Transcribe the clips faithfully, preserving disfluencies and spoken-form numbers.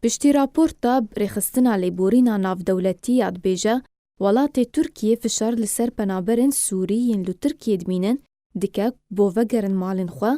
Piştî raporta rêxistina lêborîna navdewletî ya dibêje, welatê Tirkiyê fişar li ser penaberên Sûrî yên li Tirkiyê dimînin dike bo vegerin malên xwe,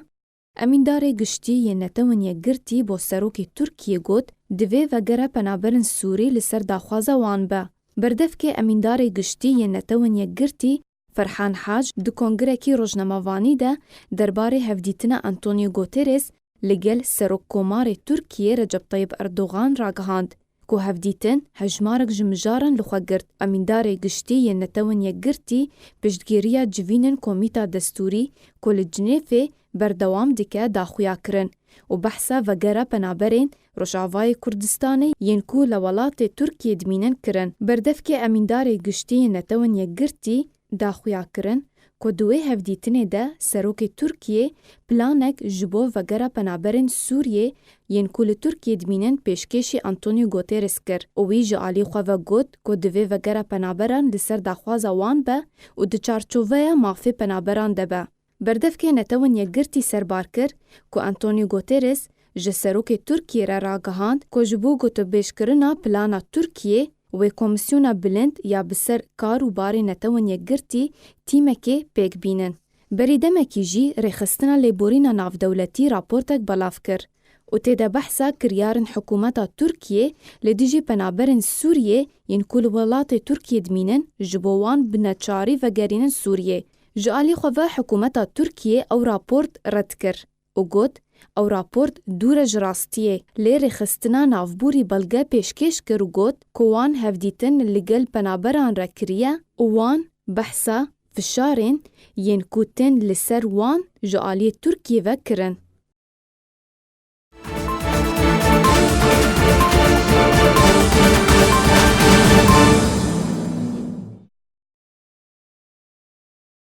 Emîndarê Giştî yê Netewên Yekgirtî bo Serokê Tirkiyê got, divê vegere penaberên Sûrî li ser daxwaza wan be. Berdevkê Emîndarê Giştî yê Netewên Yekgirtî Ferhan Hac di kongirekî rojnamevanî de derbarê hevdîtina Antonio Guterres li gel Serokkomarê Tirkiyê Recep Tayyip Erdogan ragihand ku hevdîtin hejmarek ji mijaran li xwe girt. Emîndarê Giştî yê Netewên Yekgirtî piştgiriya civînên Komîta Destûrî ku li Cinêfê berdewam dike da xuya kirin û behsa vegera penaberên Rojavayê Kurdistanê yên ku li welatê Tirkiyê dimînin kirin. Berdevkê Emîndarê Giştî yê Netewên Yekgirtî da xuya kirin ku di wê hevdîtinê de Serokê Tirkiyê planek ji bo vegera penaberên Sûriyê yên ku li Tirkiyê dimînin pêşkêşî Antonio Guterres kir û wî ji alî xwe ve got ku divê vegera penaberan li ser daxwaza wan be û di çarçoveya mafê penaberan de be. Berdevkê Netewên Yekgirtî serbar kir ku Antonio Guterres ji Serokê Tirkiyê re ragihand ku ji bo gotûbêjkirina plana Tirkiyê wê Komîsyona Bilind ya bi ser kar û barê Netewên Yekgirtî tîmekê pêk bînin. Berî demekî jî Rêxistina Lêborîna Navdewletî raportek belav kir û tê de behsa kiryarên hikûmeta Tirkiyê li dijî penaberên Sûriyê yên ku li welatê Tirkiyê dimînin ji bo wan bi neçarî vegerînin Sûriyê. Ji alî xwe ve hikûmeta Tirkiyê ew raport red kir û got, ew raport dûr e ji rastiyê, lê rêxistina navborî belge pêşkêş kir û got ku wan hevdîtin li gel penaberan re kiriye û wan behsa fişarên yên ku tên li ser wan ji aliyê Tirkiyê ve kirin.